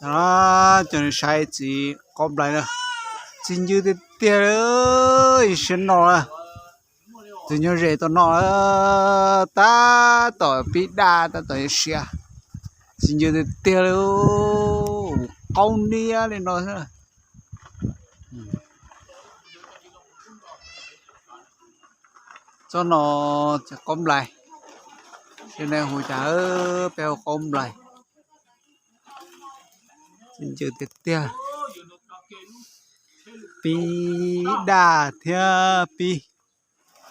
Cov saib txiv qaub nplais na, txiv ncw tiag tiag li, siab no lawm. Txiv nyob ze tau no, tab tom pib daj tab tom yuav siav. Txiv ncw tiag tiag li, qaub niab li no xwb. Tsob no txiv qaub nplais, tsis nej hu cas, peb hu qaub nplais. Txiv ncw tiag tiag, pib daj thiab pib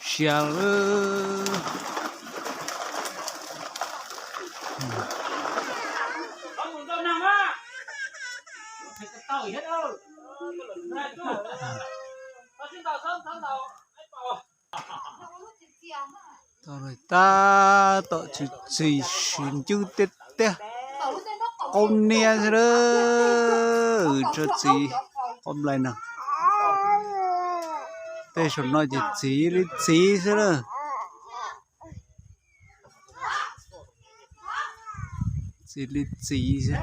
siav lawm. Tab tom txi txiv, siav ncw tiag tiag, qaub niab xwb lawm. Tsob txiv qaub nplais no, tej saum no ces txiv li txiv xwb lawm. Txiv li txiv xwb.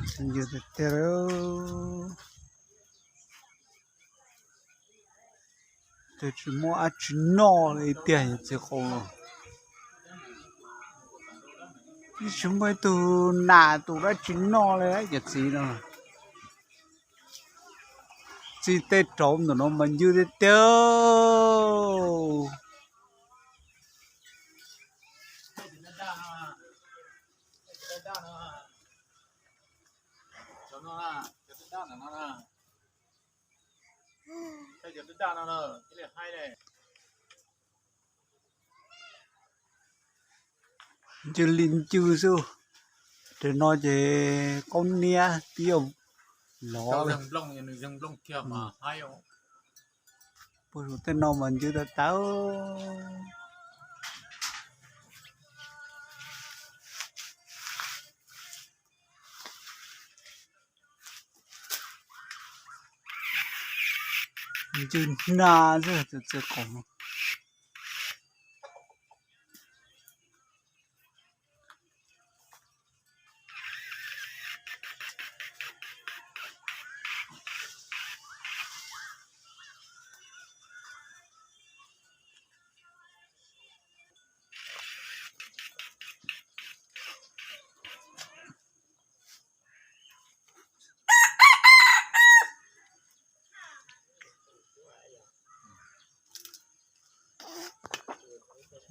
Txiv ncw tiag tiag, twb tsis muaj dab tsi noj li tiag yog txiv qaub no. Twb tsis muaj ib tug nas tus dab tsi noj li cov txiv no. Txij tej rauv ntawm no mas ncw tiag tiag. Ncw li ncw xwb. Tes no ces qaub niab twb yuav lov. Puag saum tej no mas ncw tas tas. Ncw hnab xwb txiv qaub no.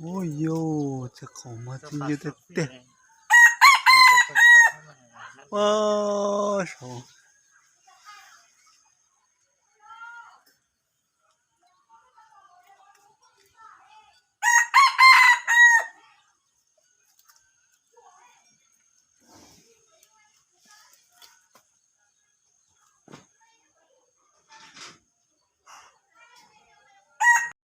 Ua yus txiv qaub mas txiv ncw tiag tiag. Ua saud